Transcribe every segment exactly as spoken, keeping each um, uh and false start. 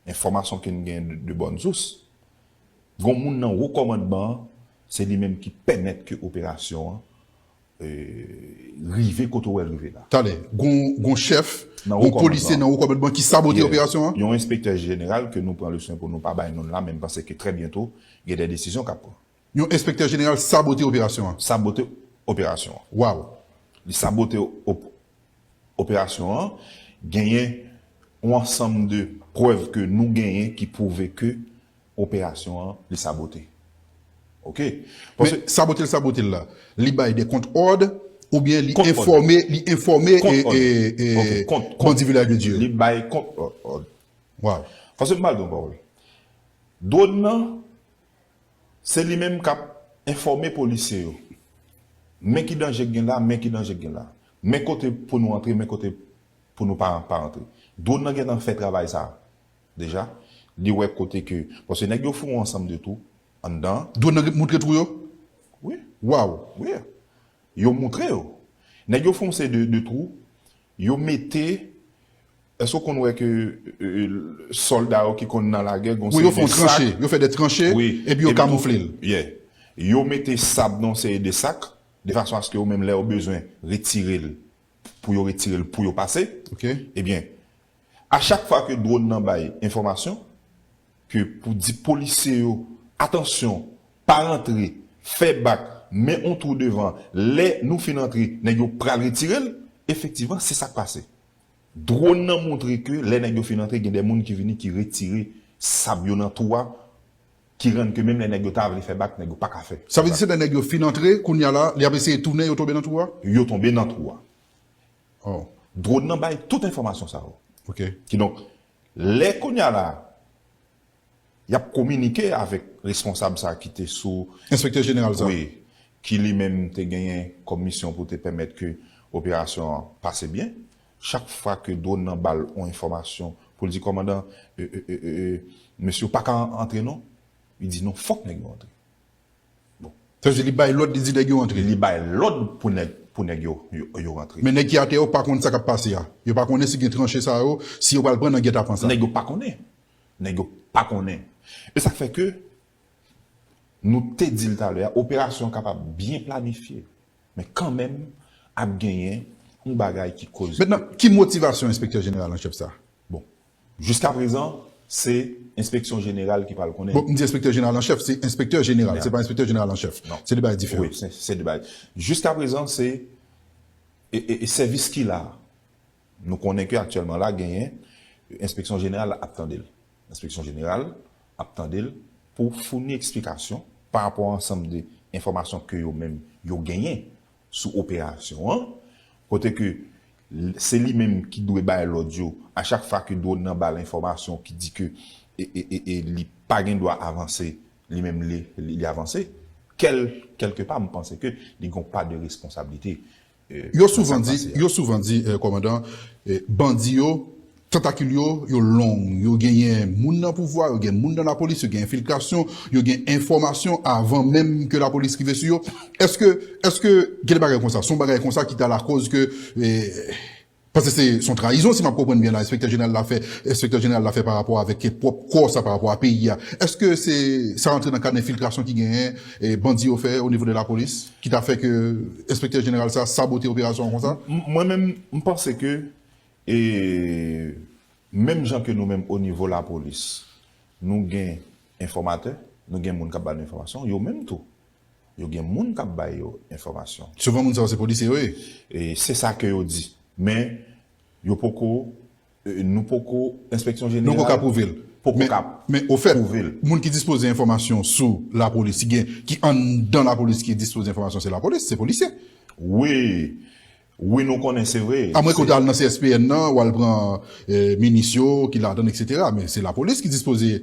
enfòmasyon ke n gen de, de bòn sous, gon moun nan wo kòmandman an, se li menm ki pèmèt ke operasyon an, e, rive kote w wè l rive la. Talè, gon, gon chèf, gon polisye nan wo kòmandman ki sabote operasyon an? Yon enspektè jeneral ke nou pran le swen pou nou pa bay non l la, men m panse ke trè byento, gen de desizyon k ap pran. Yon enspektè jeneral sabote operasyon an? Sabote operasyon an. Waw. Li sabote op-, operasyon an, genyen yon ansanm de prèv ke nou genyen ki pwouve ke operasyon an, li sabote. Oke? Men sabote l, sabote l la, li bay de kont òd, oubyen li enfòme, li enfòme e, e, e bandi Vilaj de Dye yo? Li bay kont òd. Waw. Paske m pral di yon pawòl. Dwòn nan, se li menm k ap enfòme polisye yo. Men ki danje k gen la, men ki danje k gen la. Men kote pou nou antre, men kote pou nou pa, pa antre. Dwòn nan gentan fè travay sa a. Deja, li wè kote ke, paske nèg yo fè yon ansanm de twou anndan. Dwòn nan moutre twou yo? Wi. Waw. Wi. Yo moutre yo. Nèg yo fè yon seri de, de twou, yo mete, èske w konn wè ke, e, e, sòlda yo ki konn nan lagè, gon seri de sak. Wi, yo fè yon tranche, yo fè de tranche, epi yo kamoufle l. Yeah. Yo mete sab nan yon seri de sak, de fason aske yo menm lè yo bezwen retire l, pou yo retire l, pou yo pase. Oke. Ebyen, a chak fwa ke dwòn nan bay enfòmasyon, ke pou di polisye yo, "Atansyon, pa rantre, fè bak, men on twou devan, lè nou fin antre, nèg yo pral retire l," efektivman, se sa k pase. Dwòn nan montre ke lè nèg yo fin antre, gen de moun ki vini, ki retire sab yo nan twou a, ki rann ke menm lè nèg yo ta vle fè bak, nèg yo pa ka fè. Sa vle di se lè nèg yo fin antre, kounye a la, lè y ap eseye tounen, yo tonbe nan twou a? Yo tonbe nan twou a. Oh. Dwòn nan bay tout enfòmasyon sa yo. Oke. Kidonk, lè kounye a la, y ap kominike avèk responsab sa ki te sou... Enspektè jeneral sa. Wi, ki li menm te genyen kòm misyon pou te pèmèt ke operasyon an pase byen. Chak fwa ke dwòn nan ba l yon enfòmasyon pou l di, "Kòmandan, e, e, e, e, e, mesye yo pa ka antre non," li di, "Non, fòk nèg yo antre." Bon. Sa vle di li bay lòd, li di nèg yo antre. Li bay lòd pou nèg, pou nèg yo, yo, yo rantre. Men nèg ki atè yo pa konn sa k ap pase a. Yo pa konnen si gen tranche sa yo, si yo pral pran nan gètapan sa. Nèg yo pa konnen. Nèg yo pa konnen. E sa k fè ke nou te di l talè a, operasyon kapab byen planifye, men kanmenm ap genyen yon bagay ki koz. Mentnan, ki motivasyon enspektè jeneral an chèf sa? Bon, jiskaprezan, se enspeksyon jeneral ki pral konnen. Bon, m di enspektè jeneral an chèf, se enspektè jeneral, se pa enspektè jeneral an chèf. Non. Se de bagay diferan. Wi, se, se de bagay. Jiskaprezan, se, e, e, e sèvis ki la. Nou konnen ke aktyèlman la, genyen, enspeksyon jeneral ap tande l. Enspeksyon jeneral ap tande l pou founi eksplikasyon pa rapò a ansanm de enfòmasyon ke yo menm yo genyen sou operasyon an, kote ke l-, se li menm ki dwe bay lòd yo a chak fwa ke dwòn nan ba l enfòmasyon ki di ke e, e, e, e li pa gen dwa avanse, li menm li, li, li avanse, kèl, kèlkepa, m panse ke li gen yon pa de responsablite. Yo souvan di, yo souvan di, eh, kòmandan, eh, bandi yo, tantakil yo, yo long, yo genyen moun nan pouvwa, yo gen moun nan lapolis, yo gen enfiltrasyon, yo gen enfòmasyon avan menm ke lapolis rive sou yo. Èske, èske gen de bagay konsa? Se yon bagay konsa ki ta lakòz ke, eh, paske se, se yon trayizon, si m ap konprann byen la, enspektè jeneral la fè, enspektè jeneral la fè pa rapò avèk pwòp kò sa, pa rapò a peyi a. Èske se, sa rantre nan kad enfiltrasyon ki genyen, eh, bandi yo fè o nivo de lapolis? Ki ta fè ke enspektè jeneral sa sabote operasyon an konsa? M-, mwen menm, m panse ke, e, menm jan ke nou menm o nivo lapolis, nou gen enfòmatè, nou gen moun k ap ba nou enfòmasyon, yo menm tou, yo gen moun k ap ba yo enfòmasyon. Souvan moun sa yo se polisye yo ye. E se sa ke yo di. Men, yo poko, e, nou poko, enspeksyon jeneral poko ka pwouve l. Poko ka pwouve l. Men, men, ofèt, moun ki dispoze enfòmasyon sou lapolis, ki gen, ki anndan lapolis ki dispoze enfòmasyon, se lapolis, se polisye. Wi. Wi, nou konnen, se vre. Amwenke w ta al nan C S P N nan, w al pran, e, minis yo ki ladan, etsetera. Men se lapolis ki dispoze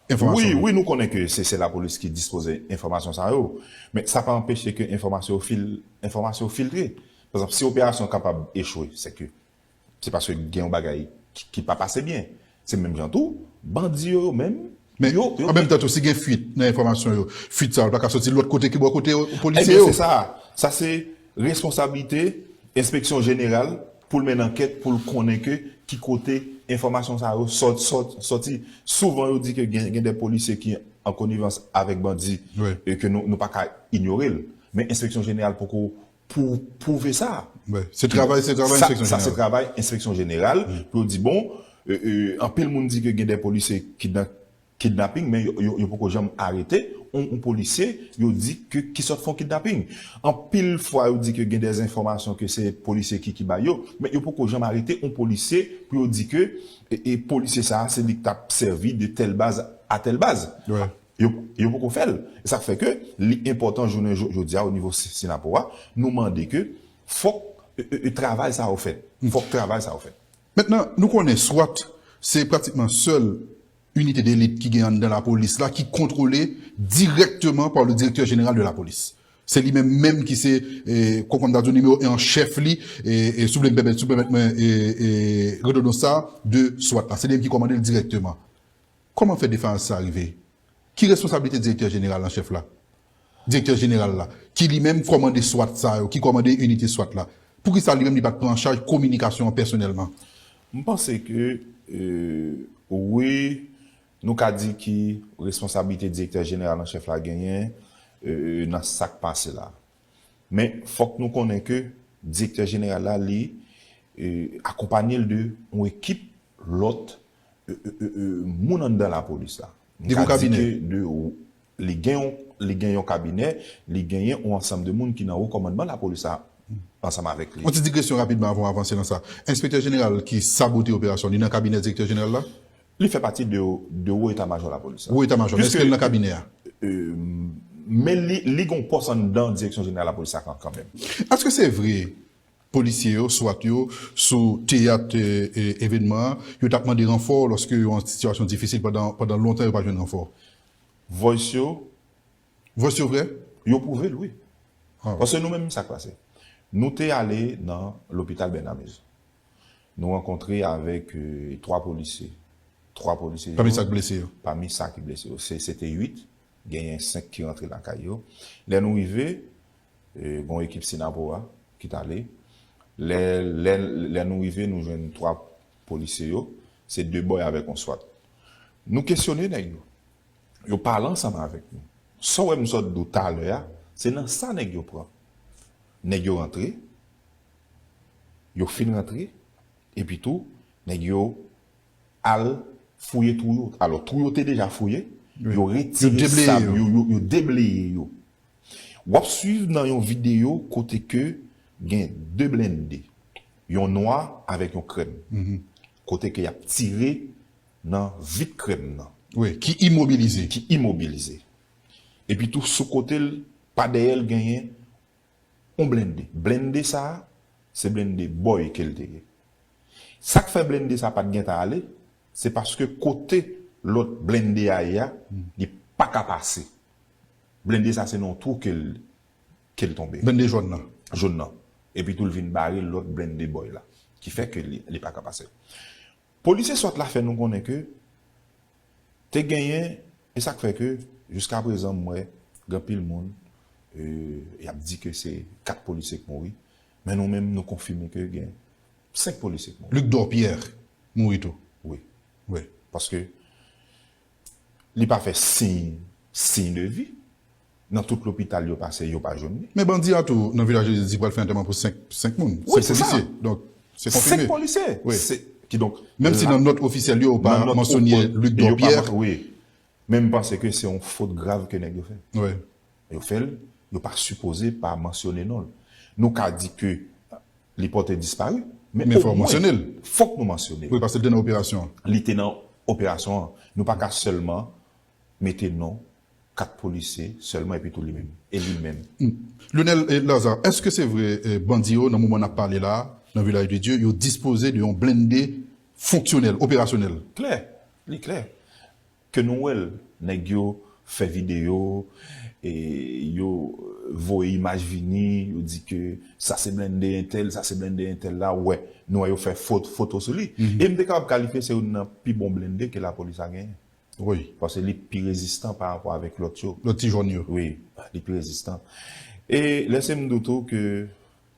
enfòmasyon. Wi, wi, nou konnen ke se, se lapolis ki dispoze enfòmasyon sa yo. Men sa pa anpeche ke enfòmasyon yo fil-, enfòmasyon yo filtre. Pa egzanp, si operasyon kapab echwe, se ke se paske gen yon bagay ki, ki pa pase byen. Se menm jan tou, bandi yo, yo menm, men yo, yo an menm tan tou, si gen fuit nan enfòmasyon yo, fuit sa yo pa ka soti lòt kote ki bò kote yo, polisye yo. Ebyen, se sa. Sa se responsablite enspeksyon jeneral pou l mennen ankèt, pou l konnen ke ki kote Enfòmasyon sa yo sòt, sòt, sòti. Souvan, yo di ke gen, gen de polisye ki an konivans avèk bandi, e ke nou, nou pa ka inyore l. Men Enspeksyon Jeneral poko pou pwouve sa. Se travay, se travay Enspeksyon Jeneral. Sa, se travay Enspeksyon Jeneral pou yo di, bon, e, e, anpil moun di ke gen de polisye kidna-, kidnaping, men yo, yo, yo poko janm arete yon, yon polisye, yo di ke ki sòt fè yon kidnaping. Anpil fwa, yo di ke gen de enfòmasyon ke se polisye ki, ki bay yo, men yo poko janm arete yon polisye pou yo di ke, e, e, polisye sa a, se li k t ap sèvi de tèl baz a tèl baz. Yo, yo poko fè l. E sa k fè ke li enpòtan jounen jo-, jodi a, o nivo Si-, Synapoha, nou mande ke fòk, e, e, e, travay sa yo fèt. Fòk travay sa yo fèt. Mentnan, nou konnen swat se pratikman sèl inite delit ki gen anndan lapolis la, ki kontwole dirèkteman pa le directeur général de la police. Se li menm menm ki se, e, kòm, kòm ta di, nimewo en an chèf li, e, e, si w vle m pèmèt, si w pèmèt mwen, e, e, redondan sa, de swat la. Se li menm ki kòmande l dirèkteman. Kòman fè defayans sa rive? Ki responsablite direktè jeneral an chèf la? Direktè jeneral la, ki li menm kòmande swat sa yo, ki kòmande inite swat la, poukisa li menm li pa t pran an chaj kominikasyon an pèsonèlman? M panse ke, e, wi, nou ka di ki responsablite direktè jeneral an chèf la genyen, e, nan sa k pase la. Men fòk nou konnen ke direktè jeneral la, li, e, akonpanye l de yon ekip lòt, e, e, e, e, moun anndan lapolis la. M ka di ke de, li gen yon, li gen yon kabinè, li genyen yon ansanm de moun ki nan wo kòmandman lapolis la ansanm avèk li. Yon ti digresyon rapidman avan w avanse nan sa. Enspektè jeneral ki sabote operasyon, li nan kabinè direktè jeneral la? Li fè pati de, de wo eta majò lapolis la. Wo eta majò, men èske l nan kabinè a? E, men li, li gen yon pòs anndan direksyon jeneral lapolis la kan, kanmenm. Èske se vre polisye yo, swat yo, sou teyat, e, e, evènman an, yo t ap mande ranfò lòske yo an sitiyasyon difisil pandan, pandan lontan yo pa jwenn ranfò? Voice yo. Voice yo vrè? Yo pwouve l, wi. Paske nou menm, sa k pase? Nou te ale nan lopital Bènamez. Nou rankontre avèk, e, twa polisye. Twa polisye yo. Pami sa k blese yo? Pami sa ki blese yo. Se, se te uit, genyen senk ki rantre lakay yo. Lè nou rive, e, gen yon ekip Synapoha ki t ale. Lè, lè, lè nou rive, nou jwenn twa polisye yo. Se de bòy avèk yon swat. Nou kesyone nèg yo. Yo pale ansanm avèk nou. Sa w wè m sot di w talè a, se nan sa nèg yo pran. Nèg yo rantre, yo fin rantre, epi tou, nèg yo al fouye twou yo. Alò, twou yo te deja fouye, yo retire sab yo, yo, yo debleye yo. W ap swiv nan yon videyo kote ke gen de blende, yon nwa avèk yon krèm, kote ke y ap tire nan vit krèm nan. Wi, ki imobilize. Ki imobilize. Epi tou, sou kote l, pa dèyè l, genyen yon blende. Blende sa a, se blende bòy ke l te ye. Sa k fè blende sa a pa t gentan ale, se paske kote lòt blende a ye a, li pa ka pase. Blende sa a, se nan yon twou ke l, ke l tonbe. Blende jòn nan. Jòn nan. Epi tou, l vin bare lòt blende bòy la, ki fè ke li, li pa ka pase. Polisye swat la fè nou konnen ke te genyen, e sa k fè ke, jiskaprezan, m wè, gen anpil moun, e, y ap di ke se kat polisye k mouri, men nou menm, nou konfime ke gen senk polisye k mouri. Luc Dorpierre mouri tou. Wi. Wi. Paske li pa fè siy, siy de vi. Nan tout lopital yo pase, yo pa jwenn li. Men bandi a tou, nan Vilaj de Dye, di pral fè antèman pou senk, senk moun, senk polisye. Donk, se konfime. Senk polisye. Wi. Se, kidonk, menm si nan nòt ofisyèl yo, yo pa mansyone Luc Dorpierre. Wi. Men m panse ke se yon fot grav ke nèg yo fè. Wi. Yo fè l, yo pa sipoze pa mansyone non l. Nou ka di ke li pòte dispari, men fòk nou mansyone l. Fòk nou mansyone l. Wi, paske l te nan operasyon an. Li te nan operasyon an. Nou pa ka sèlman mete non kat polisye sèlman epi tou li menm. E li menm. Lionel, e, Lazarre, èske se vre, e, bandi yo, nan moman n ap pale la, nan Vilaj de Dye, yo dispoze de yon blende fonksyonèl, operasyonèl? Klè, li klè. Ke nou wè l, nèg yo fè videyo, e yo voye imaj vini, yo di ke sa se blende entèl, sa se blende entèl la, wè, nou wè yo fè fot-, foto sou li. E m te kapab kalifye se youn nan pi bon blende ke lapolis la genyen. Wi. Paske li pi rezistan pa rapò avèk lòt yo. Lòt ti jòn yo. Wi, li pi rezistan. E lèse m di w tou ke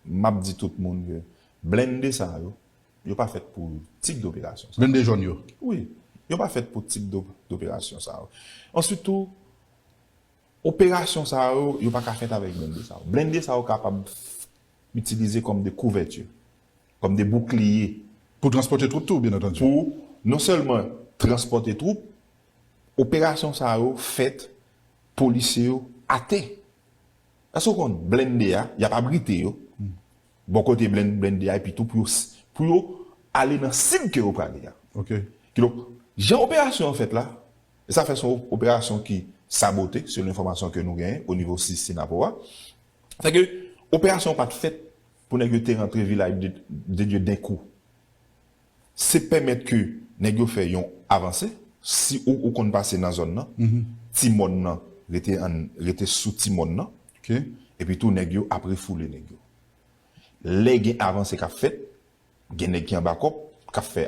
m ap di tout moun ke blende sa yo, yo pa fèt pou tip doperasyon sa. Blende jòn yo. Wi, yo pa fèt pou tip do- doperasyon sa yo. Answit tou, operasyon sa yo, yo pa ka fèt avèk blende sa yo. Blende sa yo kapab itilize kòm de kouvèti, kòm de boukliye Pou transpòte twoup tou, byen antandi. Pou non sèlman transpòte twoup, operasyon sa yo fèt, polisye yo atè. Èske w konn blende a, y ap abrite yo bò kote blende a, epi tou pou yo, pou yo ale nan sid ke yo prale a. Ok. Kidonk, jan operasyon an fèt la, e sa fè se yon operasyon ki sabote, selon enfòmasyon ke nou genyen o nivo sis Sinapo a. Fè ke operasyon an pa t fèt pou nèg yo te rantre Vilaj de, de Dye denkou. Se pèmèt ke nèg yo fè yon avanse, si ou, ou konn pase nan zòn nan, ti mòn nan, rete, an, rete sou ti mòn nan, Ok. epi tou nèg yo ap refoule nèg yo. Lè gen avanse k ap fèt, gen nèg ki anba kòb k ap fè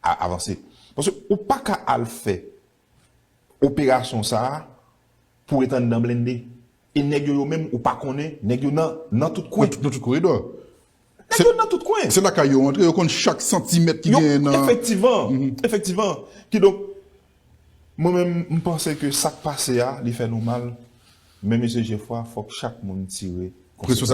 a- avanse. Paske ou pa ka al fè operasyon sa a pou ret anndan blende. E nèg yo, yo menm, ou pa konnen, nèg yo nan, nan tout kwen. Nan tout, nan tout koridò. Nèg yo nan tout kwen. Se lakay yo antre, yo konn chak santimèt ki Yo, genyen nan. Efektivman, efektivman. Kidonk, mwen menm, m panse ke sa k pase a, li fè nou mal. Men mesye Jefwa, fòk chak moun tire Responsabilite